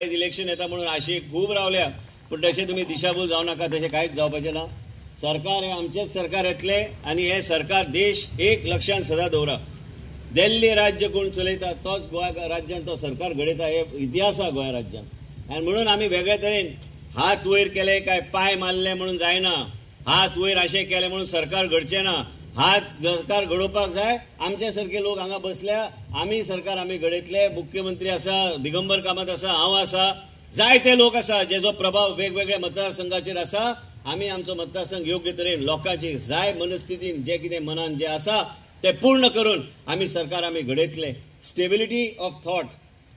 Election येता म्हणून आशेक खूब रावल्या, पूण तशें तुमी दिशाभूल जावं नाका, तशें कांयच जावपाचें ना. सरकार हे आमचेच सरकार येतले आनी हे सरकार देश एक लक्षान सदां दवरा. दिल्ली राज्य कोण चलयता तोच गोवा राज्यान तो सरकार घडयता, हे इतिहास आसा गोंय राज्यान. आनी म्हणून आमी वेगळे तरेन हात वयर केले काय पांय मारले म्हणून जायना, हात वयर अशें केले म्हणून सरकार घडचें ना. हात सरकार घडोवपाक जाय. आमचे सारके लोक हांगा बसल्या, आमी सरकार आमी घडयतले. मुख्यमंत्री आसा, दिगंबर कामत आसा, हांव आसा, जायते लोक आसा जेजो प्रभाव वेगवेगळ्या मतदारसंघाचेर आसा. आमी आमचो मतदारसंघ योग्य तरेन लोकांची जाय मनस्थितीन जे कितें मनान जे आसा ते पूर्ण करून आमी सरकार आमी घडयतले. स्टेबिलिटी ऑफ थॉट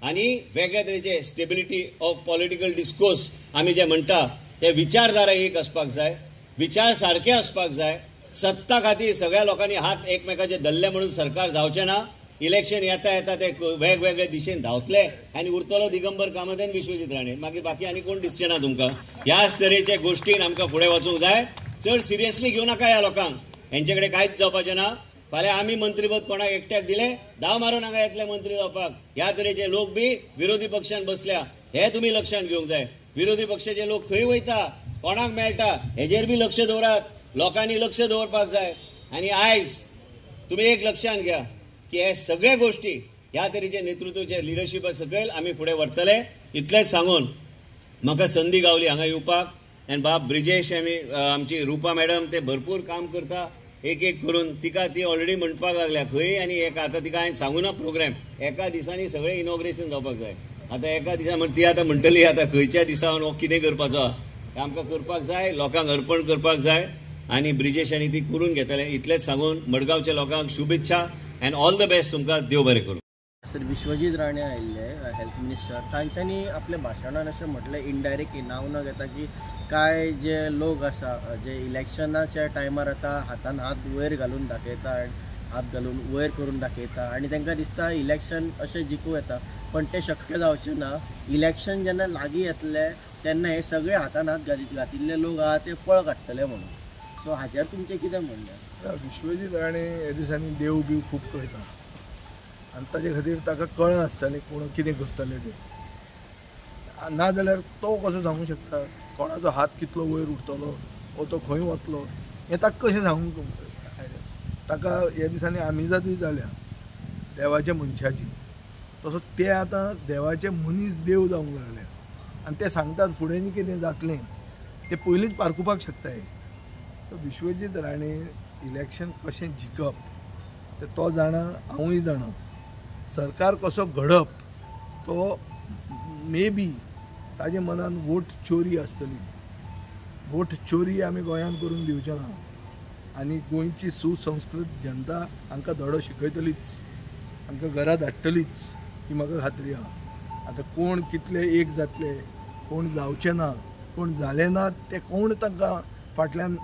आनी वेगळ्या तरेचे स्टेबिलिटी ऑफ पॉलिटिकल डिस्कोर्स आमी जे म्हणटा ते विचारधारा एक आसपाक जाय, विचार सारके आसपाक जाय. सत्ता खातीर सगळ्या लोकांनी हात एकमेकाचे धरले म्हणून सरकार जावचें ना. इलेक्शन येता येता ते वेगवेगळे दिशेन धांवतले आनी उरतलो दिगंबर कामत आनी विश्वजीत राणे, मागीर बाकी आनी कोण दिसचे ना तुमकां. ह्याच तरेच्या गोश्टीन आमकां फुडें वचूंक जाय. चड सिरियसली घेवं नाका ह्या लोकांक, हेंचे कडेन कांयच जावपाचें ना. फाल्यां आमी मंत्रीपद कोणाक एकट्याक दिलें, धांव मारून हांगा येतले मंत्री जावपाक. ह्या तरेचे लोक बी विरोधी पक्षान बसल्या, हे तुमी लक्षांत घेवंक जाय. विरोधी पक्षाचे लोक खंय वयता, कोणाक मेळटा हेजेर बी लक्ष दवरात. लोकांनी लक्ष दवरपाक जाय. आनी आयज तुमी एक लक्षांत घ्या की हे सगळे गोष्टी ह्या तरेचे नेतृत्वाचे लिडरशिपा सकयल आमी फुडें व्हरतले. इतलेंच सांगून म्हाका संदी गावली हांगा येवपाक. आनी बाब ब्रिजेश आमी आमची रुपा मॅडम ते भरपूर काम करता, एक एक करून तिका ती ऑलरेडी म्हणपाक लागल्या खंय. आनी एक आतां तिका हांवें सांगू ना प्रोग्राम एका दिसांनी सगळें इनॉग्रेशन जावपाक जाय. आतां एका दिसा म्हण ती आतां म्हणटली आतां खंयच्या दिसा हो कितें करपाचो, आमकां करपाक जाय, लोकांक अर्पण करपाक जाय. आनी ब्रिजेश आनी ती करून घेतले. इतलेंच सांगून मडगांवच्या लोकांक शुभेच्छा अँड ऑल the best. तुमकां देव बरें करूं. सर, विश्वजीत राणे आयिल्ले हेल्थ मिनिस्टर, तांच्यांनी आपल्या भाशणान अशें म्हटलें इनडायरेक्टली, नांव न घेता, की कांय जे लोक आसा जे इलेक्शनाच्या टायमार आतां हातान हात वयर घालून दाखयता आनी हात घालून वयर करून दाखयता आनी तांकां दिसता इलेक्शन अशें जिखूं येता, पण तें शक्य जावचें ना. इलेक्शन जेन्ना लागीं येतलें तेन्ना हे सगळे हातान हात घातिल्ले लोक आहा ते पळ काडटले म्हणून. सो हाचेर तुमचें कितें म्हणणें? विश्वजीत राणे ह्या दिसांनी देव बीव खूब करता आनी ताजे खातीर ताका कळनासतालें कोण कितें करतले तें. नाजाल्यार तो कसो सांगूंक शकता कोणाचो हात कितलो वयर उरतलो वो तो खंय वतलो हें ताका कशें सांगूंक. ताका ह्या दिसांनी आमिजादूय जाल्या देवाच्या मनशाची, तसो ते आतां देवाचे मनीस देव जावंक लागले आनी ते सांगतात फुडें कितें जातलें ते पयलींच पारखुपाक शकता. हे विश्वजीत राणे इलेक्शन कशें जिखप ते तो जाणा, हांवूय जाणा. सरकार कसो घडप तो मे बी ताजे मनान वोट चोरी आसतली. वोट चोरी आमी गोंयांत करूंक दिवचे ना आनी गोंयची सुसंस्कृत जनता हांकां धडो शिकयतलीच, हांकां घरा धाडटलीच, ही म्हाका खात्री आहा. आतां कोण कितले एक जातले, कोण जावचे ना, कोण जाले ना, ते कोण तांकां फाटल्यान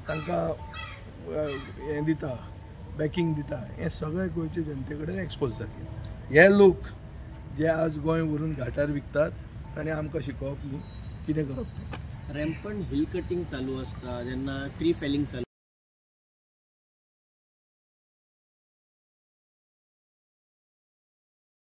तांकां हें दिता, बॅकींग दिता, हें सगळें गोंयचे जनते कडेन एक्सपोज जातलें. हे लोक जे आज गोंय व्हरून घाटार विकतात ताणें आमकां शिकोवप न्ही कितें करप तें. रॅम्पंट हिल कटींग चालू आसता जेन्ना ट्री फेलिंग चालू